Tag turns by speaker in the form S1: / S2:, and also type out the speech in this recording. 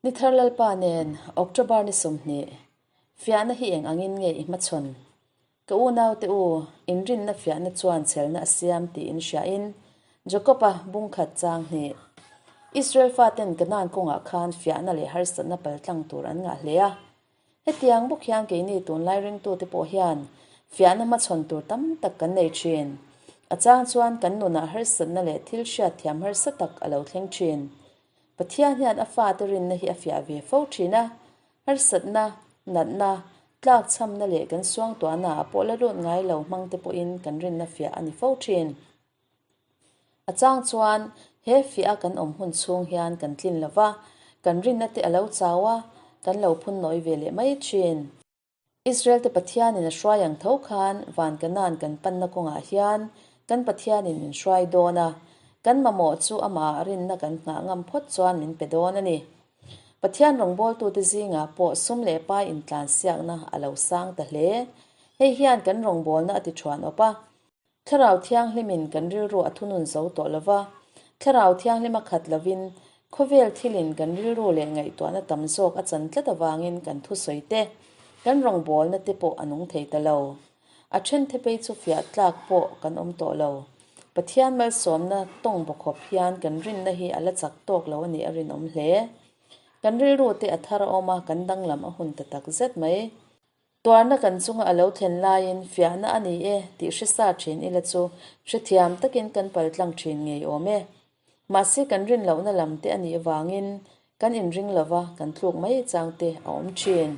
S1: Ni thar Lalpa nen October ni 20, fiahna hi eng angin nge i hmachhawn? Ka unaute u, inrinna fiahna chuan chhelna a siam tih in hriain Jakob-a bungkhat chang hnih. Israel faten Kanaan kawngah khan fiahna leh harsatna paltlang tur an ngah hle a. Hetiang bawk hian keini tunlai ringtute pawh hian fiahna hmachhawn tur tam tak kan nei thin. A chang chuan kan nunah harsatna leh thil hriatthiam harsa tak a lo thleng thin. Pathian hian a fate rinna hi a fiah ve fo thin a, harsatna, natna, tlakchhamna leh kan suangtuahnaah pawh la lut ngai lo hmangte pawhin kan rinna fiah a ni fo thin. A chang chuan he fiah a kan awm hun chhung hian kan tlin lo va, kan rinna te a lo chau a, kan lo phun nawi ve leh mai thin. Israel te Pathianin a hruai ang tho khan van Kanaan kan panna kawngah hian kan Pathianin min hruai dawn a, kan mamawh chu amah rinna kan nghah ngam phawt chuan min pe dawn a ni. Pathian rawngbawltute zingah pawh sum leh pai intlansiakna a lo sang ta hle. Hei hian kan rawngbawlna a ti thuan awp a, Thlarau Thianghlimin kan rilru a thunun zo tawh lo va, Thlarau Thianghlim a khat lovin khawvel thilin kan rilru leh ngaihtuahna tam zawk a chan tlat avangin kan thusawi te, kan rawngbawlna te pawh a nung thei ta lo. A then the phei chu fiah tlak pawh kan awm tawh lo. Pathian malsawmna tawng bawkhawp hian kan rinna hi a la chak tawk lo a nih a rinawm hle. Kan rilru te a thar a awm a, kan danglam a hun ta tak zet mai. Tuarna kan chunga a lo thlen laiin fiahna a ni e tih hre sa thin ila chu hrethiam takin kan paltlang thin ngei awm e. Mahse kan rin lohna lam te a nih avangin kan inring lova kan tluk mai chang te a awm thin.